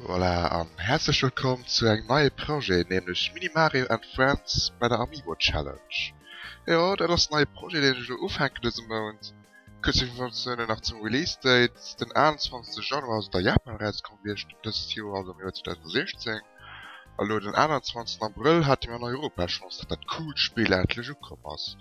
Voilà, an häerzlech wëllkomm zu engem neie Projet, nämlech Mini Mario and Friends bei der Amiibo Challenge. Jo, dat ass den neie Projet, deen ech elo ufänken dëse Mount. Kuerz Informatiounen nach zum Release Date, Den 21 Januar ass et a Japan erauskomm gewiescht dëst Joer, also am Joer 2016. A lo den 21 Abrëll hate mir an Europa Chance, datt dat coolt Spill endlech ukomm ass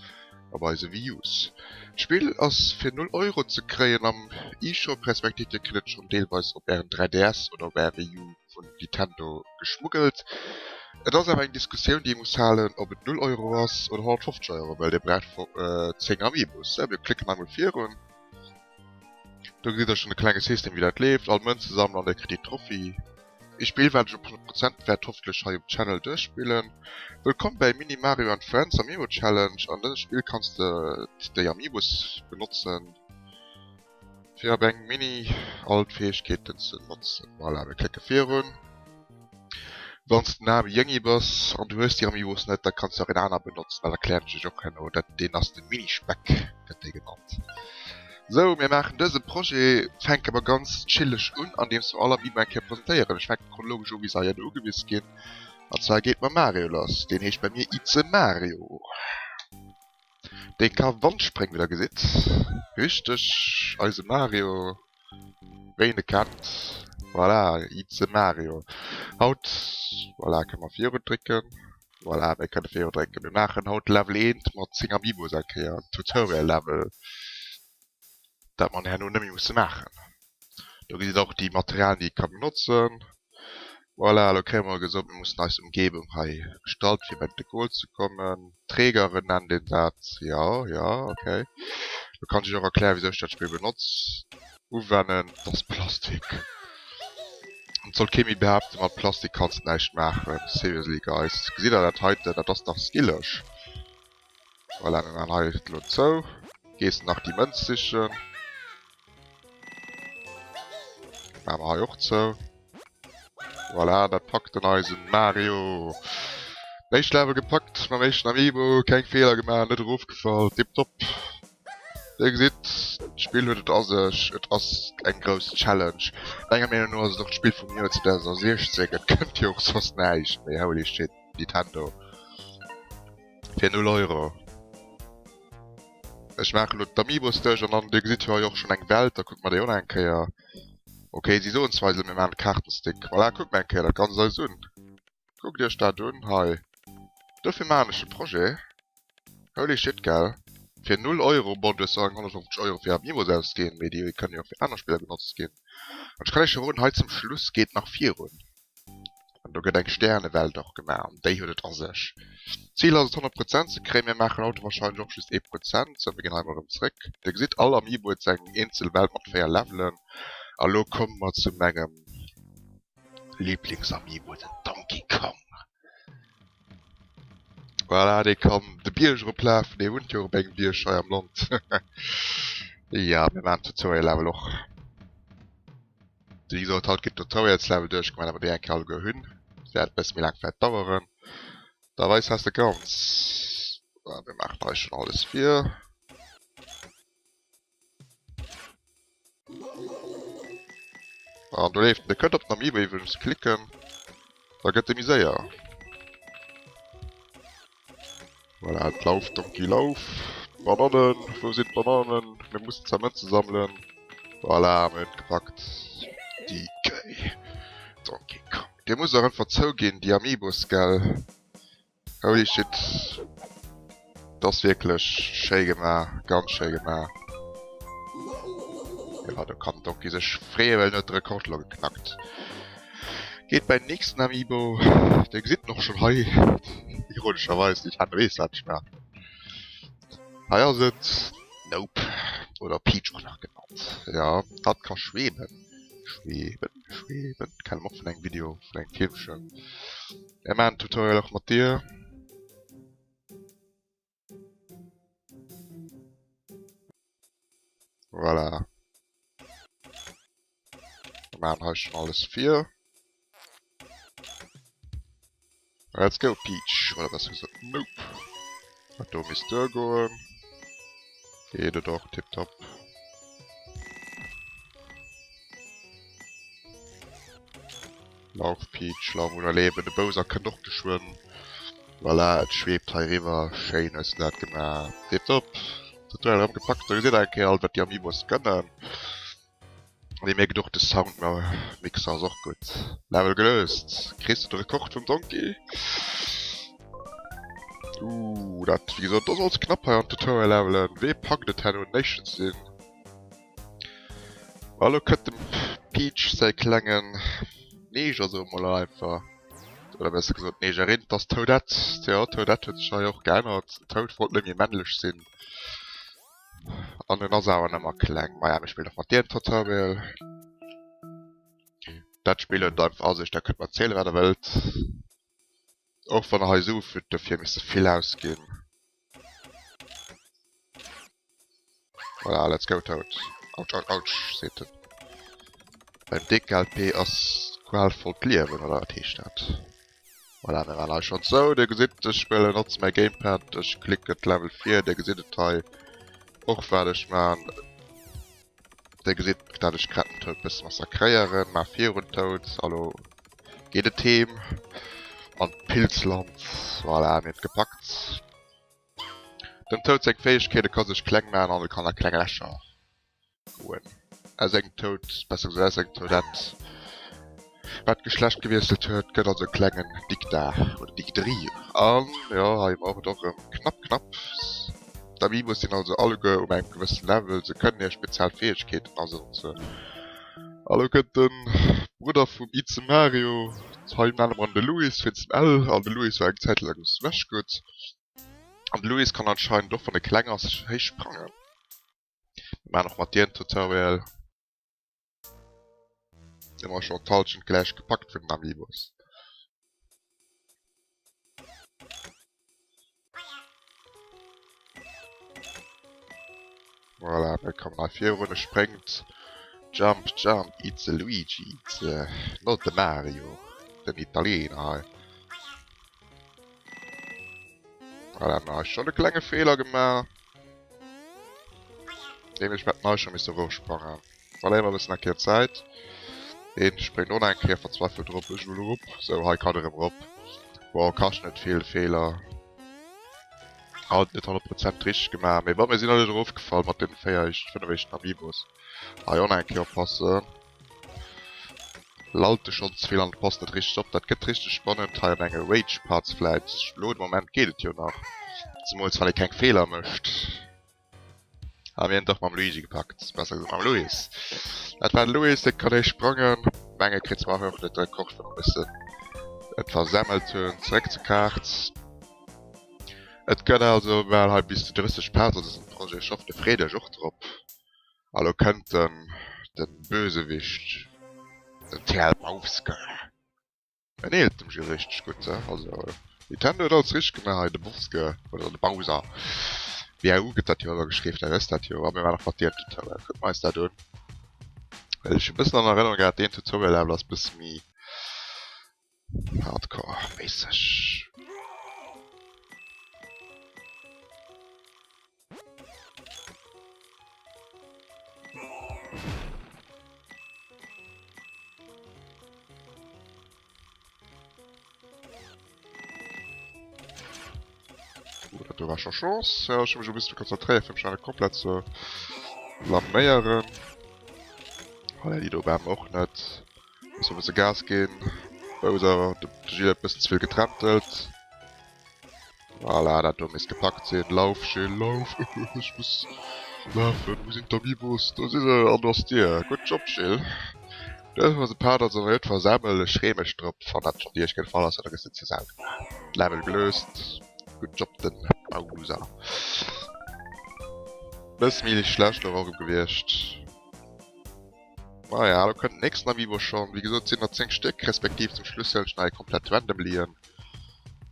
op eise Wii U's. D'Spill ass fir 0 Euro ze kréien am eShop, respektiv dir kritt et schonn deelweis op ären 3DS oder op är Wii U vun Nintendo geschmuggelt. Et ass awer eng Diskussioun déi ee muss halen, ob et 0 Euro ass oder 150 Euro, well dir braucht 10 Amiibos. Mir klicken hei mol virun. Do gesitt der schonn e klenge System wéi dat leeft, all Mënze sammelen an dir kritt déi Trophy. Ee Spill wat ech op 100 Prozent wäert hoffentlech hei um Channel duerchspillen. Wëllkomm bäi Mini Mario and Friends Amiibo Challenge. An dësem Spill kanns de déi Amiibos benotzen fir op engem Mini all d'Fäegkeeten ze notzen. Voilà, mir klicke virun. Wanns de Nami Jéngi bass an du hues déi Amiibos net, da kanns de och een aner benotzen, dat erklären ech iech och herno. Dat deen ass de Mini-Speck gëtt dee genannt. Sou, mir maachen dëse Projet, fänke mer ganz chilleg un, andeems mer all Amiibo eng Kéier presentéieren. Ech fänke chronologesch u wéi se hei ënne ugewis ginn. An zwar geet mam Mario lass, deen heescht bei mir Ize Mario. Dee ka Wandspréng, wéi der gesitt. Richteg, eise Mario, wéi een e kennt. Voilà, Ize Mario. Haut, voilà, kënne mer virun drécken. Voilà, mir kënne virun drécken. Mir maachen haut Level 1 mat 10 Amiibos eng Kéier, Tutorial Level. Dat mer herno net méi musse maachen. Do gesitt der och déi Materialien, déi ee ka benotzen. Voilà, elo kréie mer gesot, mir mussen eis Umgebung hei gestalten, fir bei de Goal ze kommen. Trägeren nennt een dat. Jo, jo, okay. Lo kann ech iech och erklären, wisou ech dat Spill benotz. Uwennen, et ass Plastik. An et soll kee méi behaapten, mat Plastik kanns de näischt maachen. Seriously, guys. Gesitt der dat heiten? Dat ass dach skilleg. Voilà, mir maachen hei elo zou. Gees nach déi Mënz sichen. Maache mer hei och zou. Voilà, dat packt den eisen Mario. Éischt Level gepackt mam éischten Amiibo, keng Feeler gemaach, net erofgefall, tiptop. Dir gesitt, d'Spill huet et a sech, et ass eng grouss Challenge. Menger Meenung no ass et och d'Spill vum Joer 2016, et kënnt jo och soss näischt méi, holy shit, Nintendo. Fir 0 Euro. Ech maachen elo d'Amiibos duerch an dann, dir gesitt jo hei och schonn eng Welt, da kucke mer déi och nach eng Kéier. Ok, si soen zwar, mir maachen de Kaartenstick. Voilà, kuckt mer eng Kéier dat Ganzt eis un. Kuckt iech dat un hei. Dofir maachen ech de Projet. Holy shit, gell? Fir 0 Euro, bon, du hues zwar eng 150 Euro fir Amiibos ausginn, mee déi kënnen jo och fir aner Spiller benotzt ginn. An ech kann iech verroden, hei zum Schluss geet nach virun. An do gëtt eng Stärnewelt och gemaach an déi huet et a sech. D'Zil ass et 100 Prozent ze kréien. Mir maachen haut warscheinlech och just ee Prozent. Sou, mir ginn hei mol erëm zréck. Dir gesitt, all Amiibo huet seng eenzel Welt mat 4 Levelen. A lo komme mer zu mengem Lieblingsamiibo, den Donkey Kong. Voilà, dee kann de Bierg eroplafen. Dee wunnt jo och op engem Bierg hei am Land. Jo, mir maachen d'Tutorial Level och. Wéi gesot, haut gëtt d'Tutorials-Level duerchgemaach, dat mer déi eng Kéier alleguer hunn. Wäert e bësse méi laang vläit daueren. Da weis has de ganz. Ah, mir maachen hei schonn alles vir. An do leeft en. Dir kënnt op den Amiibo iwwregens klicken, da gëtt e méi séier. Voilà, et lauf, Donkey, lauf! D'Bananen, wou sinn d'Bananen? Mir mussen zwar Mënze sammelen. Voilà, mir hunn et gepackt. DK, Donkey Kong. Dir musst och einfach zouginn, déi Amiibos, gell? Holy shit. Dat ass wierklech schéi gemaach, ganz schéi gemaach. Jo, do kann den Donkey sech freeën, well en huet de Rekord elo geknackt. Geet bei den nächsten Amiibo. Dir gesitt en och schonn hei, ironescherweis, Nintendo weess wat ech maachen. Hei ass et Nope, oder Peach och nach genannt. Jo, hatt ka schweemen. Schweben, schweben, kennen mer och vun engem Video, vun engem Filmchen. Mir maachen Tutorial och mat dir. Voilà. Wir machen hei schon alles vir. Let's go, Peach. Oder besser gesagt, nope. Dat do misst duergoen. Geet et och tipptopp. Lauf, Peach, lauf oder leben. De Bowser kënnt och geschwënn. Voilà, et schwebt hei riwwer. Schéin hues de dat gemaach. Tipptopp. Tutorial erëm gepackt. Do gesitt der eng Kéier alt, wat déi Amiibos kënnen. An mir geducht de Sound Mixer ass och gutt. Level gelöst. Kriss du de Rekord vum Donkey? Ooh, dat wéi gesot, dat ass alles knapp hei an Tutorial Levelen. Wee packt et herno den éischten ze sinn? Ma elo kënnt dem Peach säi klengen Neger, soe mer mol einfach, oder besser gesot Negerin, 't ass d'Toadette. Jo, d'Toadette huet sech hei och geännert. Den Toad wollt net méi männlech sinn. An en ass awer nëmmer kleng. Maja, mir spillen och mat deem Tutorial. Dat Spill huet et einfach a sech, da kënnt mer erzielen wat der wëllt. Och wann der hei Sue fir dofir misste vill ausginn. Voilà, let's go Toad. Autsch, autsch, autsch, seet en. Beim DKLP ass qualvollt Liewen, oder wat heescht dat? Voilà, mir waren hei schon zou. Dir gesitt, ech spillen notze mäi Gamepad. Ech klicken d'Level vir. Dir gesitt et hei och wat ech man. Dir gesitt, dat ech grad den Toad bësse massakréieren. Mä virun Toad. Allo geet et heem an d'Pilzland. Voilà, mir hunn et gepackt. Dem Toad seng Fäegkeet, e ka sech kleng man an e kann a kleng Lächer goen. Aus engem Toad, besser gesot aus engem Toadette, wat d'Geschlecht gewiesselt huet, gëtt also e klengen Dikda oder Dikdri. An jo, hei hu mer och et och erëm knapp knapp. D'Amiibos sinn also alleguer um engem gewëssen Level, se kënnen hir speziell Fäegkeeten asetzen. A lo kënnt de Brudder vum Ize Mario, hei nenne mer en de Luis wéinst dem L, an de Luis war eng Zäit laang um Smash gutt. An de Luis kann anscheinend och wann e kleng ass héich sprangen. Mir maan och mat dir en Tutorial. Hu mer schon d'Halschent gläich gepackt vun den Amiibos. Voilà, mir kommen hei virun. E spréngt. Jump, jump, it's a Luigi, it's a not the Mario, den Italiener hei. Voilà, mir hei schon e klenge Feeler gemaach. Nämlech mir hätten hei schon misse erofsprangen. Verléiere mer e bëssen eng Kéier Zäit. Deen spréngt och nach eng Kéier verzweifelt erop. Ech wëll erop. Sou, hei kann erëm erop. Bon, kascht net vill Feeler. Alt net 100 Prozent richteg gemaach, mee bon, mir sinn net erofgefall mat den 4 éischten, 5 éischten Amiibos. Hei och nach eng Kéier oppassen. Lallt de schonn ze vill an passt net richteg op. Dat gëtt richteg spannend hei an enge Rage Parts vläit. Elo de Moment geet et jo nach, zemools wann ee keng Feeler mécht. A mir hunn et och mam Luigi gepackt, besser gesot mam Luis. Dat war de Luis, dee kann héich sprangen. Menge kritt zwar och net de Rekord, well mer e bëssen et versemmelt hunn. Zeréck zur Kaart. Et gëtt also bal hei bis zu 30 Parts an dësem Projet. Ech hoffen, dir freet iech och drop. A lo kënnt den den Bösewicht, den Therlbowski. En eelt dem Jeu richteg gutt, he? Also Nintendo huet alles richteg gemaach hei, de Bowske oder de Bowser, BAU gëtt dat jo ëmmer geschriwwen, der wësst dat jo. A mir waren nach mat deem Tutorial, kucke mer eis dat un, well ech e bëssen an Erënnerung hat, deen Tutorial Level ass bësse méi Hardcore-méisseg. Oh, dat do war scho Chance. Ja, ech hu mech e bëssen konzentréiert, fir mech nach net komplett ze blaméieren. Voilà, déi do waren och net. Muss e bësse Gas ginn. Bowser, de Gilles huet e bëssen ze vill getrentelt. Voilà, dat do misst gepackt sinn. Lauf, Gilles, lauf! Ech muss lafen. Wou sinn d'Amiibos? Do si se! An do ass d'Dier. Good job, Gilles. Du hues e Part also net versemmelt. Ech free mech drop, wann dat schonn dir gefall ass, oder gëss de ze sal gemaach. Level gelöst. Good job, den Bowser. Bësse méi schlecht elo och erëm gewiescht. Naja, lo kënnt den nächsten Amiibo schonn. Wéi gesot, sinn der 10 Stéck, respektiv zum Schluss huelen ech nach ee komplett random leeën.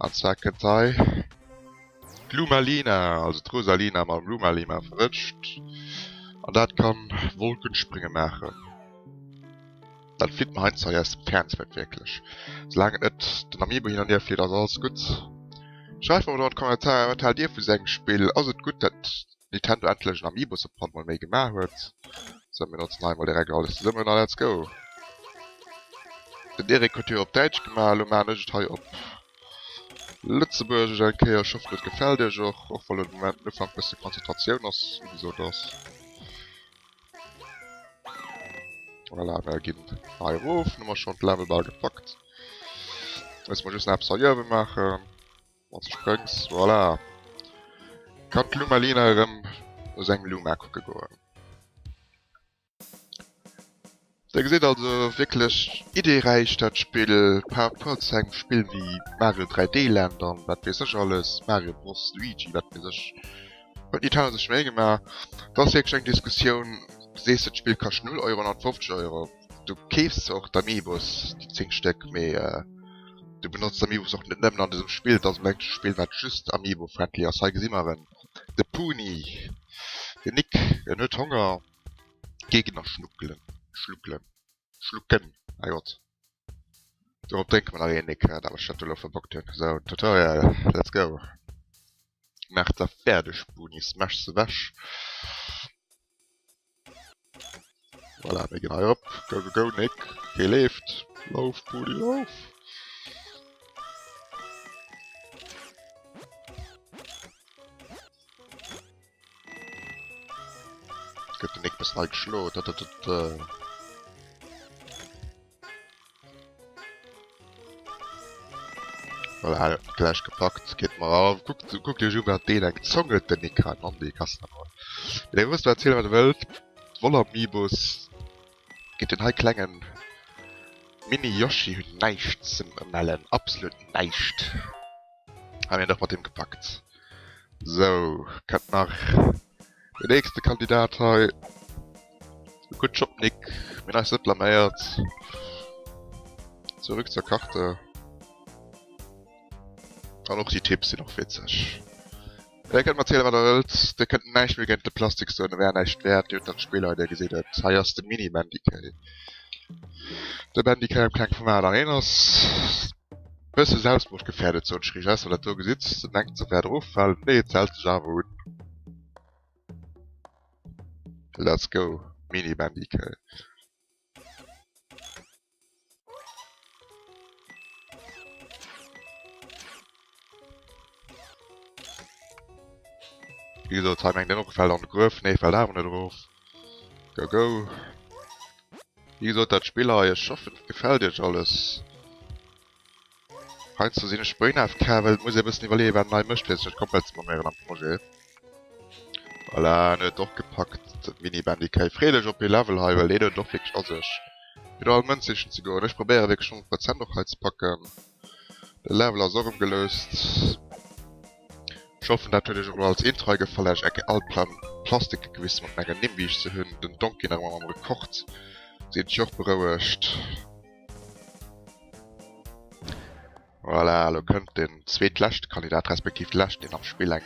An zwar kënnt hei d'Lumalina, also d'Rosalina mam Lumalima verwëtscht. An dat kann Wolkenspringe maachen. Dat flitt mer heiansdo hei aus dem Fernswert wierklech. Soulaang et net den Amiibo hin an hier flitt, ass alles gutt. Schreift mer mol an d'Kommentarer, wat haalt dir vu sengem Spill? Ass et gutt dat Nintendo endlech en Amiibo Support mol méi gemaach huet? Sou, mir notzen hei mol direkt alles zesummen a let's go! Den Eric huet jo op Däitsch gemaach, elo maachen ech et hei op Lëtzebuergesch eng Kéier. Ech hoffen et gefält iech och, och wa lo de Moment den Ufank bësse Konzentratioun ass ugesot ass. Voilà, mir ginn hei erof, nun hu mer schonn d'Level bal gepackt. Musse mer just nach eppes hei uewe maachen. Wann s de spréngs, voilà. Kann d'Lumalina erëm no sengem Luma kucke goen. Dir gesitt also, wierklech iddeeräich dat Spill par rapport zu engem Spill wéi Mario 3D Land an wat weess ech alles, Mario Bros, Luigi, wat weess ech, huet Nintendo sech Méi gemaach. Et ass wierklech eng Diskussioun, sees de d'Spill kascht 0 Euro, 150 Euro, du keefs zwar och d'Amiibos, déi 10 Stéck, mee du benotz d'Amiibos och net nëmmen an dësem Spill, et ass emol engt Spill wat just Amiibo-friendly ass. Hei gesi mer en, de Puni, den Nick, en huet Honger. Gegner schnuckelen, schluckelen, schlucken, herrgott. Dorop drénke mer nach een, Nick, dat ech dat do elo verbockt hunn. Sou, Tutorial, let's go. Maach der fäerdeg, Booni, smash se wech. Voilà, mir ginn hei erop. Go, go, go, Nick. Hie leeft. Lauf, Booni, lauf. Gëtt den Nick bëssen hei geschloen. Dat, dat, dat, äh. Voilà, gleich gepackt. Geht mal auf. Guckt, guckt iech un, wat deen eng Zong huet, den Nick. Hei, Mann, déi Kass nach mal. Dir wësst, wat erzielen, wat der wëllt. Wollamiibos géint den hei klengen Mini-Yoshi hunn näischt ze mellen. Absolut näischt. Haben mir doch mat deem gepackt. Sou, kënnt nach den nächste Kandidat hei. Good Job, Nick. Mir hunn eis net blaméiert. Zurück zur Karte. An och déi Tipps sinn och witzeg. Dir kënnt mer erzielen, wat der wëllt. Dir kënnt näischt méi géint de Plastik soen, e wär näischt wäert. Dir hutt dat Spill hei, dir gesitt et. Hei ass de Mini-Bandicay. De Bandicay am kleng Format. An een ass bësse selbstmordgefährdet, soen ech riicht aus. Wann der dat do gesitt, e mengt, e wäert eroffalen. Nee, et hält sech awer un. Let's go, Mini-Bandicay. Wéi gesot, hei mengt een och, e fält an de Gruef. Nee, e fält awer net erof. Go, go. Wéi gesot, dat Spill hei, ech hoffen, et gefält iech alles. Heiansdo sinn ech brain AFK, well et muss ee bëssen iwwerleeën, wat en hei mécht, fir sech net komplett ze blaméieren am Projet. Voilà, en huet och gepackt, de Mini-Bandicay. Freet iech op ee Level hei, well deen huet et och wierklech a sech, fir do all Mënz sichen ze goen. Ech probéiere wierklech 100 Prozent och hei ze packen. De Level ass och ëmgeloust. Ech hoffen, dat huet iech och elo als Intro hei gefall, dat ech eng Kéier all Plan Plastike gewisen mat mengen Nimm, wéi ech se hunn. Den Donkey nach ëmmer mam Rekord, sinn ech och berouegt. Voilà, elo kënnt den zweetleschte Kandidat, respektiv de leschten, deen am Spill eng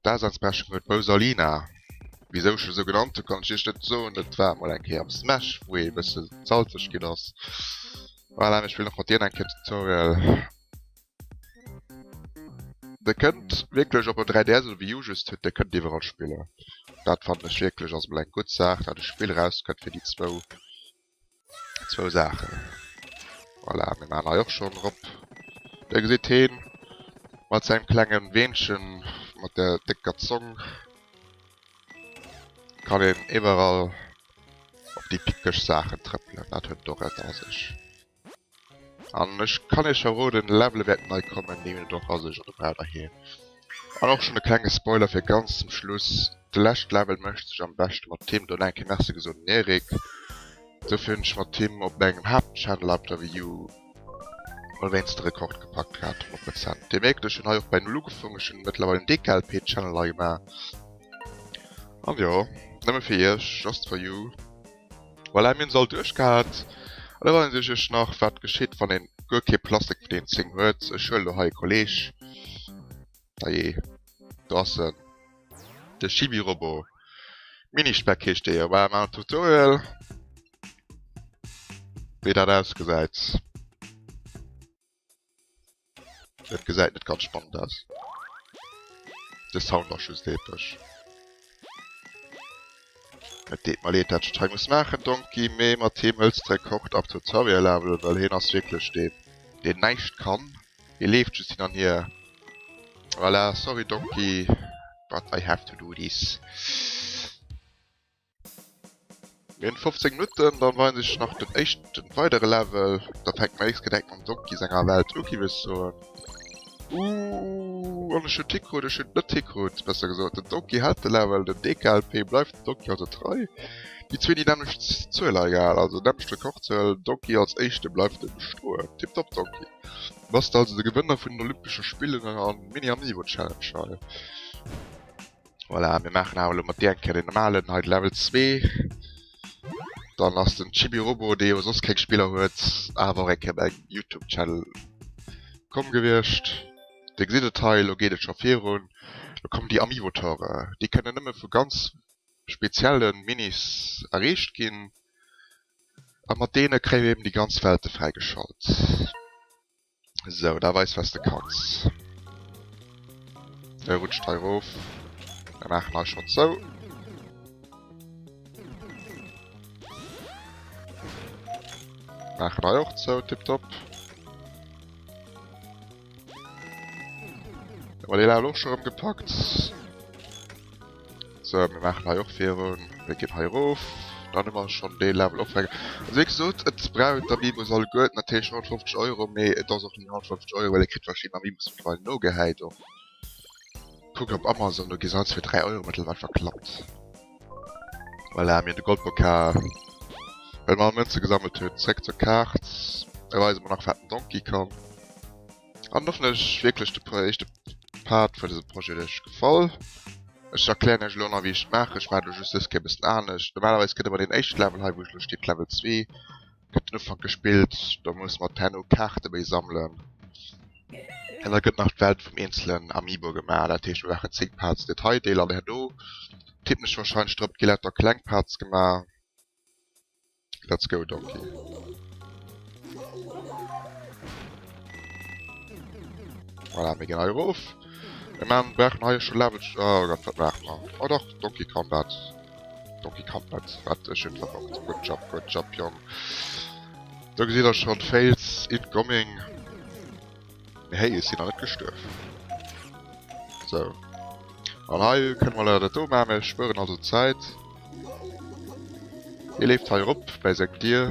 Daseinsberechtigung huet, d'Bowserlina. Wisou ech esou genannt hunn, kann ech iech net soen. Et war emol eng Kéier am Smash, wou ee bësse salzeg ginn ass. Voilà, mir spillen och mat dir eng Kéier Tutorial. Dir kënnt wierklech, ob der 3DS oder Wii U just hutt, dir kënnt iwwerall spillen. Dat fannen ech wierklech ass emol eng gutt Saach, dat e Spill erauskënnt fir déi zwou. Zwou Saachen. Voilà, mir maachen hei och schonn erop. Dir gesitt heen mat sengem klengen Weenchen, mat der décker Zong kann een iwwerall op déi pickeg Saachen trëppelen. Dat huet et och et a sech. An ech kann iech verroden, Levele wäerten nei kommen, déi hunn et och a sech an de braucht der hir. An och schonn e klenge Spoiler fir ganz zum Schluss, De leschte Level mécht sech am beschte mat Tim, do eng Kéier Merci gesot un Eric. Dofir hunn ech mat Tim op mengem Haaptchannel op der Wii U mol wéinst de Rekord gepackt gehat, 100 Prozent. Dir mierkt, ech hunn hei och bei Null ugefaangen, ech hunn mëttlerweil en DKLP Channel hei gemaach. An jo, nëmme fir iech, just for you. Voilà, mir hunn se all duerchgehat. An da weisen ech iech nach, wat geschitt, wann een guer kee Plastik vun deenen 10 huet. Ech huelen elo hei e Kolleg. Dajee, do ass en. De Chibi-Robo. Minispeck heescht dee jo. Voilà, maachen Tutorial, wéi dat ausgesäit. Et gesäit net ganz spannend aus. De Sound ass just epesch. Et deet mer leed dat ech et hei muss maachen Donkey, mee mat him hëls de Rekord am Tutorial Level, well hien ass wierklech deen deen näischt kann. Hie leeft just hin an hier. Voilà, sorry Donkey, but I have to do this. Mir hunn 15 Minutten, dann weisen ech nach den éischten weidere Level. Da fänkt mer nächst direkt mam Donkey senger Welt u, giff ech soen. Uuh, an ech hunn d'Hikrut, ech hunn net d'Hikrut, besser gesot. Den Donkey hält de Level, den DKLP bleift dem Donkey also trei. Déi zwee déi nämmlecht Zuel hei gehal, also nämmlecht Rekordzuel. Donkey als éischte bleift e bestoen. Tiptop Donkey. Bass de also de Gewënner vun den Olympesche Spillen an Mini Amiibo Challenge hei. Voilà, mir maachen awer elo mat dir eng Kéier den normalen hei, de Level 2. Dann ass den Chibi-Robo, dee jo soss keng Spiller huet, awer och eng Kéier op engem YouTube-Channel komm gewiescht. Dir gesitt et hei, elo geet et scho virun. Elo kommen déi Amiibo-Tore. Déi kënnen nëmme vu ganz spezielle Minis erreecht ginn. A mat deene kréie mir eben déi ganz Welte fräigeschalt. Sou, da weis was de kanns. E rutscht hei erof. Mir maachen hei schonn zou. Maachen hei och zou, tipptopp. Hu mer dee Level och scho rëm gepackt. Sou, mir maachen hei och virun. Mir ginn hei erof. Dann hu mer schonn dee Level och fräi. Also wéi gesot, et brauch d'Amiibos alleguerten natierlech 150 Euro, mee et ass och nëmmen 150 Euro, well dir kritt verschidden Amiibos mëttlerweil nogehäit och. Kuckt op Amazon, do gi se all fir 3 Euro mëttlerweil verklappt. Voilà, mir hunn de Goldpokal, well mer all Mënze gesammelt hunn. Zréck zur Kaart. Da weise mer nach, wat den Donkey kann. An hoffen ech wierklech de éischte Part vun dësem Projet huet iech gefall. Ech erklären iech elo nach wéi ech et maachen. Ech maachen elo just dës Kéier e bëssen anescht. Normalerweis gëtt ëmmer deen éischte Level hei wou ech elo steet Level 2 gëtt den Ufank gespillt. Do musse mer herno Kaarte méi sammelen. An da gëtt nach d'Welt vum eenzelen Amiibo gemaach. Dat heescht mir maachen 10 Parts Detaildeel an herno tippen ech warscheinlech drop, gi lauter kleng Parts gemaach. Let's go, Donkey. Voilà, mir ginn hei erof. Mir man, brauchen hei schon Level... Oh Gott, wat maache mer? Oh doch, Donkey kann dat. Donkey kann net. Wat? Ech hunn verbockt. Good job, good job, Jong. Do gesitt der schon Fails incoming. Mee hey, ech sinn nach net gestuerf. Sou. An hei kënne mer leider dat do maachen. Mir spueren also Zäit. Hie leeft hei erop bäi seng Dier.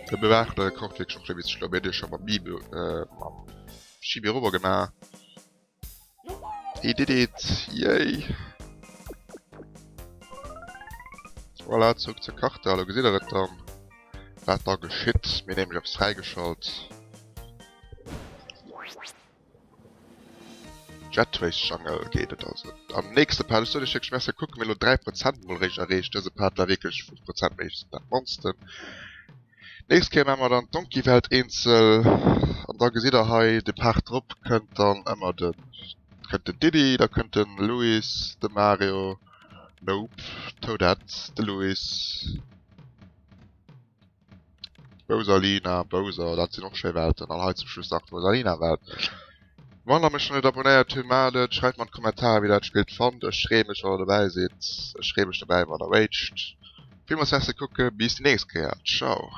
De bewaachte Rekord wierklech och wéi schlo. Mir hunn dee scho mam Mibo, äh, mam Chibi Robo gemaach. He did it! Yay! Voilà, zurück zur Karte. Elo gesitt der et dann, wat da geschitt. Mir hunn nämlech eppes fräigeschalt. Jet Race Jungle geet et also am nächste Part. Ech soen iech wierklech Merci. Kucke mir elo 3 Prozent mol eréischt erreecht. Dëse Part war wierklech 5 Prozent méi dat mannsten. Nächst Kéier maache mer dann d'Donkey Welt eenzel an da gesitt der hei de Part drop kënnt dann ëmmer de kënnt den Diddy, da kënnt den Louis, de Mario, nope, Toadette, de Louis, Bowserlina, Bowser, dat sinn och schéi Welten an hei zum Schluss nach d'Rosalina Welt. Wann der mech nach net abonnéiert hunn, maacht et, schreift mer an d'Kommentarer wéi der dat Spill fannt, ech freeë mech wann der dobäi sidd, ech freeë mech dobäi wann der raged. Villmools Merci kucke, bis déi nächst Kéier, ciao.